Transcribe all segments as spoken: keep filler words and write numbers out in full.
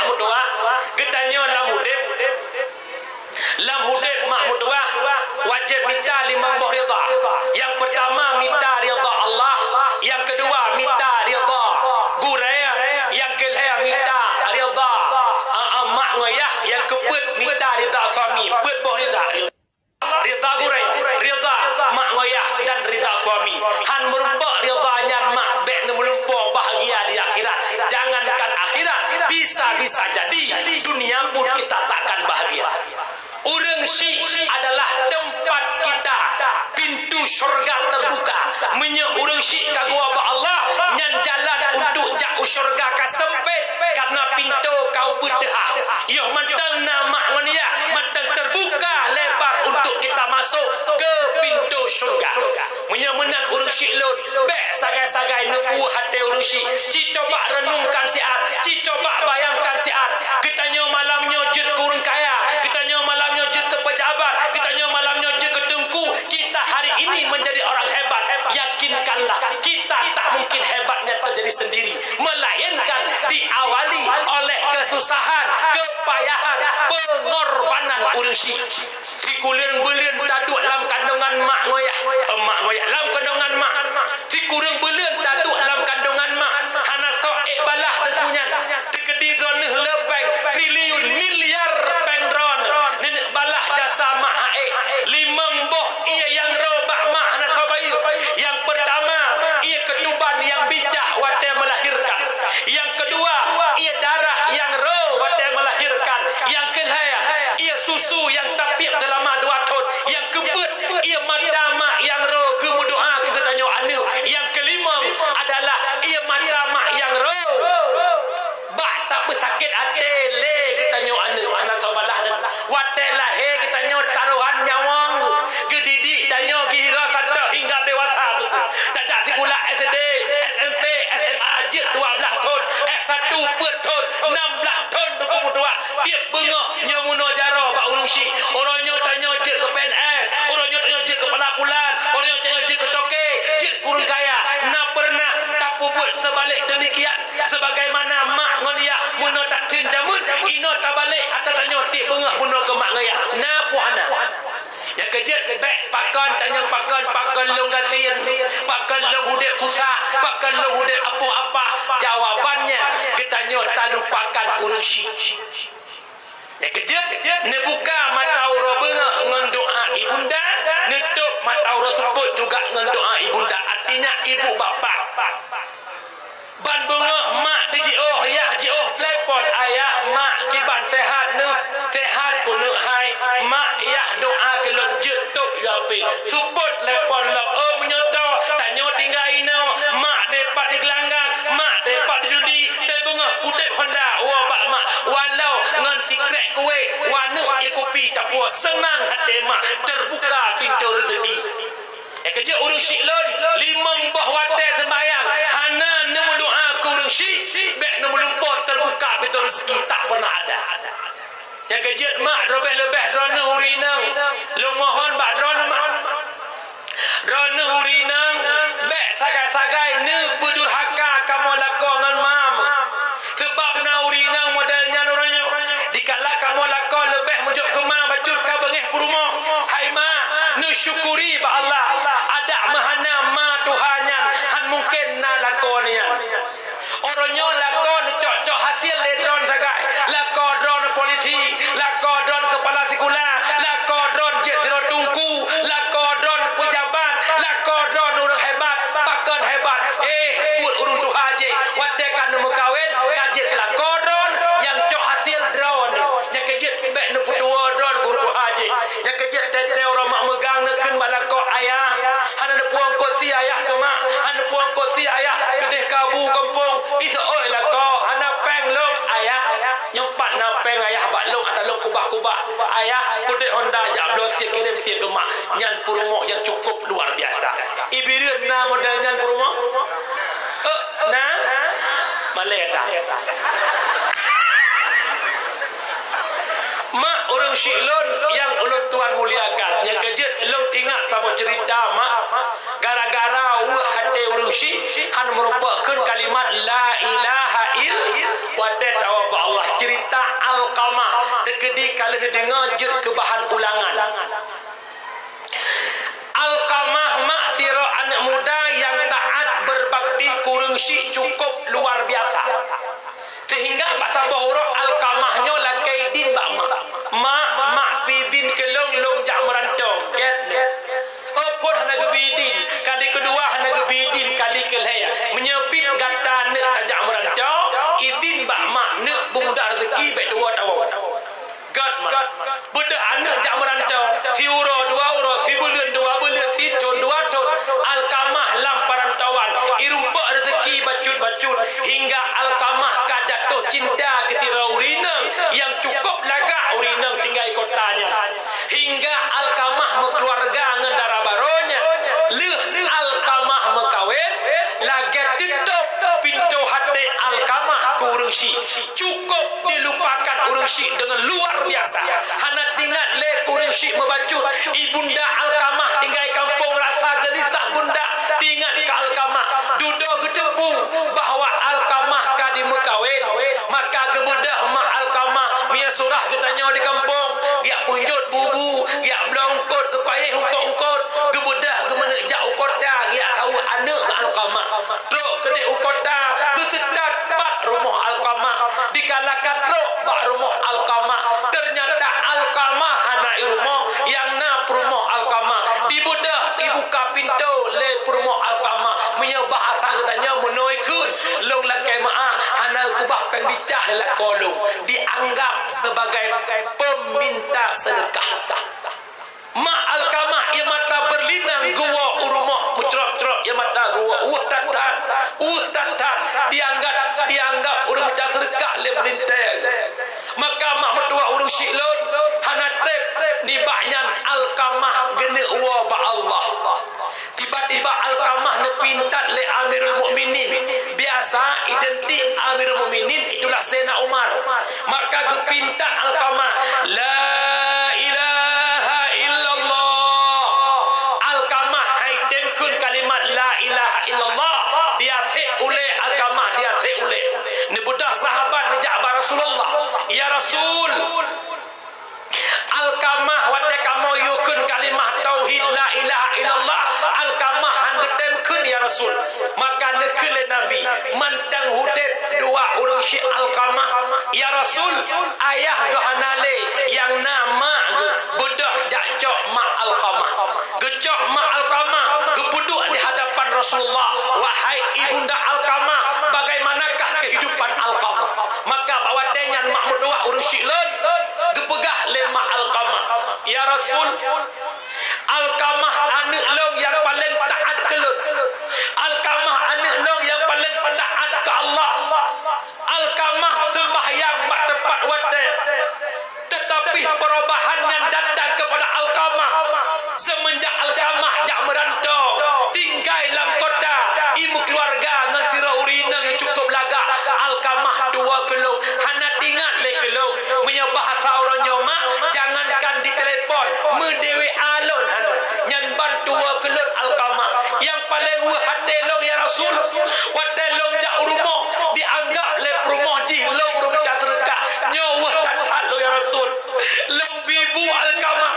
Meutuah, geutanyoe lam udeb, lam udeb mak meutuah, wajéb mita limong boh ridha. Nyang peurtama mita ridha Allah, nyang keudua mita ridha gurée, nyang keulhée mita ridha, a, a, mak ngon yah, nyang keupeuet mita ridha suami. Peuet boh ridha. Ridha gurée, ridha mak ngon yah, dan ridha suami. Han meurumpok ridha nyan mak, bék neumeulumpoe bahagia di akhirat. Jangankan akhirat, bisa-bisa jadi dunia pun kita takkan bahagia. Ureuëng syik adalah tempat kita, pintu syurga terbuka. Meunyoe ureuëng syik ka geuwoe bak Allah, nyan jalan untuk jak u syurga ka sempit, karena pintu ka ubit teuhah. Yoh mantong na mak ngon yah, mantong terbuka lebar untuk kita masuk ke pintu syurga. Meunyoe meunan ureuëng syik lôn, bék sagai-sagai neupue até ureuëng syik. Ci coba renungkan siat, ci coba bayangkan siat. Geutanyoe malam nyoe jeuet keu ureuëng kaya, geutanyoe malam nyoe jeuet keu pejabat, geutanyoe malam nyoe jeuet keu teungku. Kita hari ini menjadi orang hebat. Yakinkanlah, kita tak mungkin hebatnya terjadi sendiri, melainkan diawali oleh kesusahan, kepayahan, pengorbanan ureuëng syik. Sikureueng buleuen taduek lam kandongan mak ngon yah, eh, mak ngon yah, lam kandongan mak. Sikureueng buleuen taduek lam kandongan mak, hana soe ék balah teungku nyan. Teukeudi droeneuh le péng triliun, miliar péng droeneuh. Neuneuk balah jasa mak han ék. Limong boh ié nyang rô bak mak hana soe bayeue. Nyang peurtama, ié keutuban nyang bicah watée meulahirkan. Nyang keudua, ié darah nyang rô watée meulahirkan. Nyang keulhée, ié susu nyang tapiep seulama dua thon. Nyang keupeuet, ié mata mak nyang rô keu meudoá keu geutanyoe aneuëk. Nyang keulimong adalah ié mata mak nyang rô bak tapeusakét até lé geutanyoe aneuëk. Hana soe balah deh. Watée lahé geutanyoe tarohan nyawöng, geudidik tanyoe geuhira sato hingga dewasa teungku. Tajak sikula S D, S M P, S M A jeuet dua blaih thon, S satu peuet thon, nam blaih thon teungku meutuah. Tieb beungoh nyoe meunoe jaroe bak ureuëng syik. Uroe nyoe tanyoe jeuet keu P N S, uroe nyoe tanyoe jeuet keu pala pulan, uroe nyoe tanyoe jeuet keu toke, jeuet keu ureuëng kaya. Na pernah tapeubuet seubalek demikian? Sebagaimana mak ngon yah meunoe tateun jameun, inoe tabalek ata tanyoe tieb beungoh meunoe keu mak ngon yah. Na peue hana? Nyang keujeuet bék pakon tanyoe pakon, pakon lôn gasien, pakon lôn udeb susah, pakon lôn udeb apoh apah. Jawabannya, geutanyoe talupakan ureuëng syik. Nyang keujeuet, neubuka mata uroe beungoh ngon doa ibunda, neutôb mata uroe seupôt juga ngon doa ibunda, artinya ibu bapak. Ban beungoh mak teujiôh, yah jiôh telepon, "Ayah, mak, kiban sehat neuh?" "Sehat keuneuk hai, mak, yah doa keu lôn jeuet tôb." Seupôt telepon lom, "Oh, meunyoe toh, tanyoe tinggai inoe, mak teumpat di gelanggang, mak teumpat di judi, teungoh kudeb honda woe bak mak, walau ngon sikrék kueh, waneuk ié kupi tapuwoe, seunang até mak, teubuka pintoe reuzeki." Nyang keujeuet ureuëng syik lôn, limong boh watée seumbahyang, hana neumeudoa keu ureuëng syik, bék neumeulumpoe teubuka pintoe reuzeki, tak pernah ada. Nyang keujeuet mak, leubeh-leubeh droeneuh ureuëng inong, lôn mohon bak droeneuh mak. Droeneuh ureuëng inong, bék sagai-sagai neupeudurhaka kamoe lakoe ngon ma. Seubab na ureuëng inong model nyan uroe nyoe. Dikala kamoe lakoe leubeh meujok keu ma bacut ka beungéh peurumoh. Hai ma, neusyukuri bak Allah, adak meuhana ma tuha nyan, han mungken na lakoe nyan. Uroe nyoe lakoe neucok-cok hasil lé droeneuh sagai. Lakoe droeneuh polisi, lakoe droeneuh keupala sikula, lakoe droeneuh jeuet sidroe teungku, lakoe droeneuh peujabat, lakoe droeneuh ureuëng hebat. Pakon hebat? Eh, buet ureuëng tuha jih. Watée ka neumeukawen, ka jeuet keu lakoe droeneuh nyang cok hasil droeneuh. Nyang keujeuet bék neupeutuwoe droeneuh keu ureuëng tuha jih. Nyang keujeuet teuntèe uroe mak meugang neukheun bak lakoe, "Ayah, hana neupeuangkot sie ayah keu mak, hana neupeuangkot sie ayah keudeh ka bu gampông." Iseuôt lakoe, "Hana péng lôn ayah." Nyoe pat na péng ayah bak lôn ata lôn kubah-kubah. Ayah, peuduek honda jak bloe sie kirém sie keu mak. Nyan peurumoh nyang cukup luar biasa. Ié Bireuen na model nyan peurumoh? Eh, na? Malée that. Mak ureuëng syik lôn nyang ulôn tuan muliakan, nyang keujeuet lôn teuingat saboh ceurita mak. Gara-gara weueh até ureuëng syik, han meurumpok kheun kalimat la ilaha ill-, watée tawoe bak Allah. Cerita Alqamah teukeudi ka lheueh neudeungoe jeuet keu bahan ulangan. Alqamah mak sidroe aneuk muda nyang taat beubakti keu ureueng syik cukôp luar biasa. Seuhingga bak saboh uroe Alqamah nyoe lakée idin bak mak, "Mak, mak pih idin keu lôn, lôn jak meuranto." Gét nyoe. Oh phon hana geubri idin, kali keudua hana geubri idin, kali keulhée, "Meunyoe pih gata neuk tajak meuranto, idin bak mak neuk beumudah reuzeki bék tuwoe tawoe." Gét mak. Beudôh aneuk jak meuranto, siuroe dua uroe, sibuleuen dua buleuen, sithon dua thon, Alqamah lam peurantauan, irumpok reuzeki bacut-bacut, hingga Alqamah ka jatoh cinta keu sidroe ureueng inong nyang cukôp lagak ureueng inong tinggai kota nyan. Hingga Alqamah meukeuluwarga ngon dara barô nyan. Lheueh Alqamah meukawen, lagée teutôb pintoe até Alqamah keu ureueng syik. Cukôp dilupakan ureueng syik deungon luar biasa. Hana teuingat lé keu ureueng syik meubacut. Ibunda Alqamah tinggai kampông rasa geulisah bunda teuingat keu Alqamah. Dudoe geuteupeue bahwa Alqamah ka dimeukawen. Maka geubeudôh mak Alqamah, meunyoe surah geutanyoe di kampông, geujak peunjot bubu, geujak bloe eungkôt, geupayéh eungkôt-eungkôt, geubeudôh geumeuneuk jak u kota, geujak saweue aneuk Alqamah. Trok keudeh u kota, geuseutôt pat rumoh Alqamah. Dikala ka trok bak rumoh Alqamah, teunyata Alqamah hana i rumoh, nyang na peurumoh Alqamah. Dibeudôh ibuka pintoe lé peurumoh Alqamah. Meunyoe bahasa geutanyoe meunoe kheun, lôn lakée meuáh, hana keubah péng bicah lé lakoe lôn. Dianggap sebagai peminta seudeukah. Mak Alqamah ie mata beurelinang geuwoe u rumoh meucrok-crok ie mata geuwoe, weueh that-that, weueh that-that, dianggap, dianggap ureuëng mita seudeukah lé meulintée. Maka mak meutuwah ureuëng syik lôn hana treb nibak nyan Alqamah geuneuk woe bak Allah. Tiba-tiba Alqamah neupeuintat lé Amirul Mukminin. Biasa identik Amirul Mukminin itulah Sayyidina Umar. Maka geupeuintat Alqamah, "La ilaha illallah." Alqamah hai tem kheun kalimat la ilaha illallah. Diasek ulée Alqamah, diasek ulée. Neubeudôh sahabat neujak bak Rasulullah, "Ya Rasul, Alqamah watée kamoe yue kheun kalimah tauhid la ilaha illallah, Alqamah han geutem kheun ya Rasul." Maka neukheun lé Nabi, "Mantong udeb dua ureuëng syik Alqamah, ya Rasul, ayah geuh hana lé, nyang na mak geuh, beudôh jak cok mak Alqamah." Geucok mak Alqamah, geupeuduek di hadapan Rasulullah, "Wahai ibunda Alqamah, bagaimanakah kehidupan Alqamah?" Maka bak watée nyan mak meutuwah ureuëng syik lôn, geupeugah lé mak Alqamah, "Ya Rasul, Alqamah aneuk lôn nyang paleng taát keu lôn. Alqamah aneuk lôn nyang paleng taát keu Allah. Alqamah seumbahyang bak teumpat watée. Teutapi peurubahan nyan datang keupada Alqamah seumeunjak Alqamah jak meuranto, tinggai lam kota, imeukeuluwarga ngon sidroe ureuëng inong nyang cukôp lagak. Alqamah tuwoe keu lôn, hana teuingat lé keu lôn. Meunyoe bahasa uroe nyoe mak, jangankan di telepon, meudewe alon hana. Nyan ban tuwoe keu lôn Alqamah. Nyang paleng weueh até lôn ya Rasul, watée lôn jak u rumoh, dianggap lé peurumoh jih lôn ureuëng mita seudeukah. Nyoe weueh that-that lôn ya Rasul. Lôn bi bu Alqamah,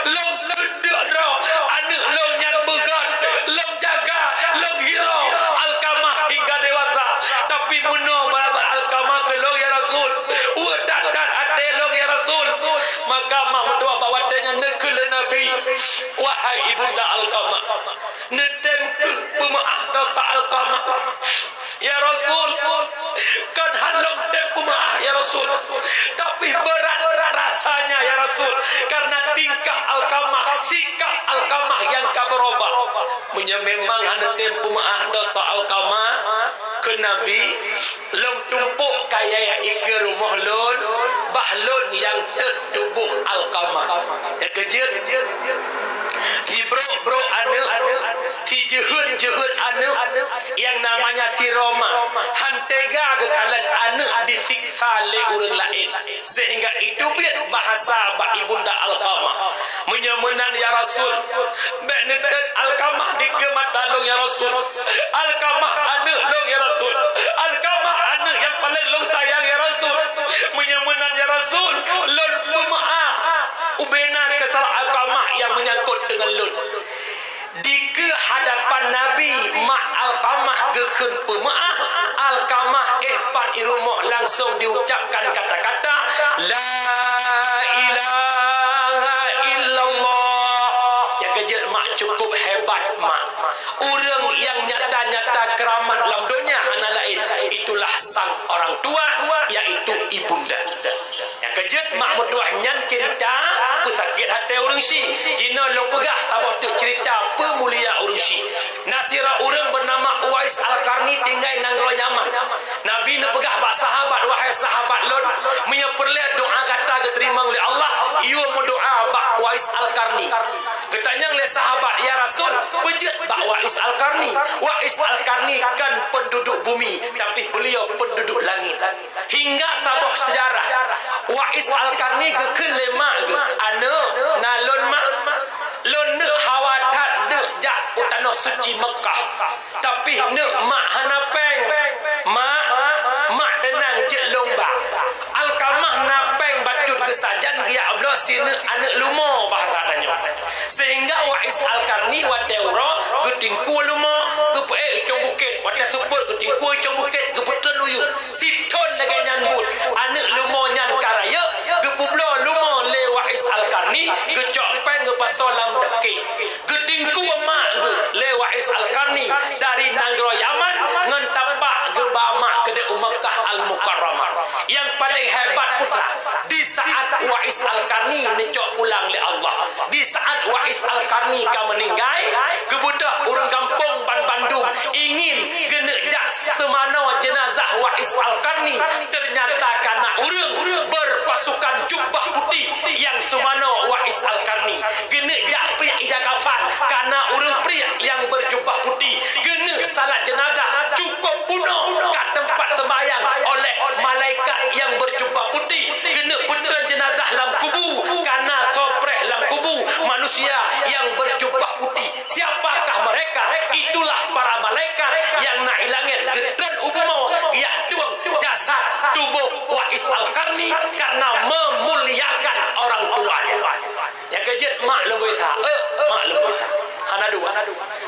lôn keudeuk droe aneuk lôn nyan beugét, lôn jaga, lôn hiroe Alqamah hingga dewasa. Tapi meunoe balasan Alqamah keu lôn ya Rasul, weueh that-that até lôn ya Rasul." Maka mak meutuwah bak watée nyan neukheun lé Nabi, "Wahai ibunda Alqamah, neutem keuh peumeuáh dosa Alqamah." "Ya Rasul, kon han lôn tem peumeuáh ya Rasul, tapi beurat rasanya ya Rasul, karena tingkah Alqamah, sikap Alqamah nyang ka beurubah." "Meunyoe memang hana tem peumeuáh dosa Alqamah," kheun Nabi, "lôn tumpôk kayée ikeue rumoh lôn, bah lôn nyang teuet tuboh Alqamah." Nyang keujeuet, sibrok-brok aneuk, sijeuheut-jeuheut aneuk, nyang namanya si Roma, han tega geukalon aneuk disiksa lé ureuëng laén, seuhingga iteubiet bahasa bak ibunda Alqamah, "Meunyoe meunan ya Rasul, bék neutet Alqamah dikeue mata lôn ya Rasul. Alqamah aneuk lôn ya Rasul. Alqamah aneuk nyang paleng lôn sayang ya Rasul. Meunyoe Geukheun peumeu'ah, Alkamah éh pat i rumoh langsong diucapkan kata-kata, "La ilaha illallah." Nyang keujeuet mak, cukup hebat mak. Ureuëng nyang nyata-nyata keuramat lam donya hana laén, itulah sang orang tua, yaitu ibunda. Nyang keujeuet mak meutuah nyan cerita peusakét até ureuëng syiek. Jinoe lôn peugah saboh teuk cerita peumulia ureuëng syiek. Na sidroe ureuëng beunama Uwais Al-Qarni tinggai nanggroe Yaman. Nabi neupeugah bak sahabat, "Wahai sahabat lôn, meunyoe peureulée doá gata geuteurimong lé Allah, yue meudoá bak Uwais Al-Qarni." Geutanyong lé sahabat, "Ya Rasul, peue jeuet bak Uwais Al-Qarni? Uwais Al-Qarni kon peunduduek bumi, tapi beuliau peunduduek langét." Hingga saboh seujarah, Uwais Al-Qarni geukheun lé mak geuh, "Aneuk, na lôn mak, lôn neuk hawa that neuk jak u tanoh suci Meukah. Tapi neuk mak hana péng. Mak, mak teunang jeuet lôn ba." Alkamah na péng bacut geusajan geujak bloe sineuk aneuk leumo bahasa tanyoe. Sehingga Uwais Al-Qarni watée uroe geutingkue leumo, geupeuék u cong bukét, watée seupôt geutingkue u cong bukét, geupeutreun u yup. Sithon lagée nyan buet, aneuk leumo nyan ka rayeuk, geupeubloe leumo lé Uwais Al-Qarni, geucok péng geupasoe lam daki. Geutingkue mak geuh lé Uwais Al-Qarni dari nanggroe Yaman ngon tapak geuba mak keudéh u Makkah Al-Mukarramah. Nyang paleng hebat putra, di saat Uwais Al-Qarni neucok pulang lé Allah, di saat Uwais Al-Qarni ka meuninggai, geubeudôh ureuëng gampông banbandum ingin geuneuk jak seumanoe jeunazah Uwais Al-Qarni, ternyata kana ureuëng berpasukan jubah putih nyang seumanoe Uwais Al-Qarni. Geuneuk jak priek ija kafan, kana ureuëng priek nyang berjubah putih. Geuneuk salat jeunazah cukup bunoe ka teumpat seumbahyang oleh malaikat nyang berjubah putih. Geuneuk peutreun jeunazah lam kubu, kana soe preh lam kubu manusia nyang berjubah putih. Siapakah mereka? Itulah para malaikat nyang na i langét geutreun u bumoe geujak tueng jasad tuboh Uwais Al-Qarni karena memuliakan orang tuanya. Nyang keujeuet mak leumboi sa, eh, mak leumboi sa. Hana dua.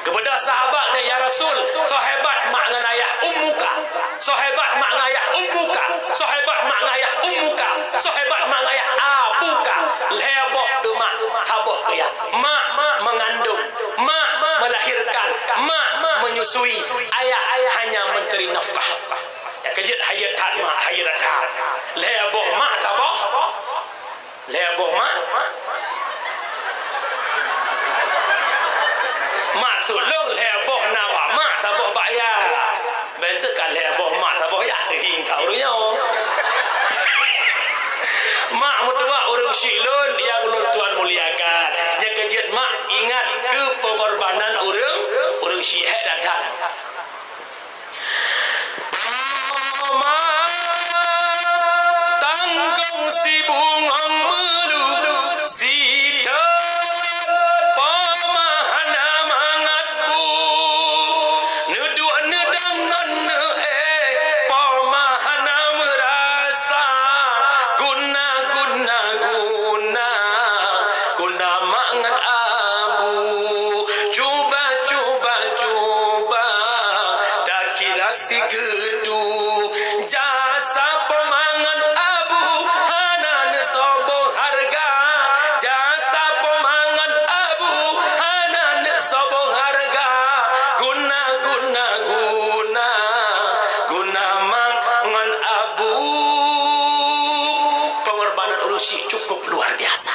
Geubeudôh sahabat, "Ya Rasul, soe hebat mak ngon ayah, ummuka. Soe hebat mak ngon ayah, ummuka. Soe hebat mak ngon ayah, ummuka. Soe hebat mak ngon ayah, abuka." Lhée boh keu mak, saboh keu yah. Mak mengandung, mak melahirkan, mak menyusui, ayah hanya mencari nafkah. Nyang keujeuet hayeue that mak, hayeue that. Lhée boh mak, saboh Lhée boh mak. Maksud lôn lhée boh na bak mak, saboh bak yah. Bentuk ka lhée boh mak, saboh yah teuhing ka ureuëng nyoe. Mak meutuwah ureuëng syiek lôn nyang ulôn tuan muliakan. Nyang keujeuet mak ingat keu peungorbanan ureuëng, ureuëng syiek, hé that-that. Poma tanggong sibungong meulu, siteun poma hana mangat bu. Neuduek neudang ngon neuék, poma hana meurasa. Guna, guna, guna, guna mak ngon abu. Cuba, cuba, cuba, takira sikeutu. Jasa poma ngon abu hana neusoe boh hareuga. Jasa poma ngon abu hana neusoe boh hareuga. Guna, guna, guna, guna mak ngon abu. Pengorbanan ureuëng syiek cukup luar biasa.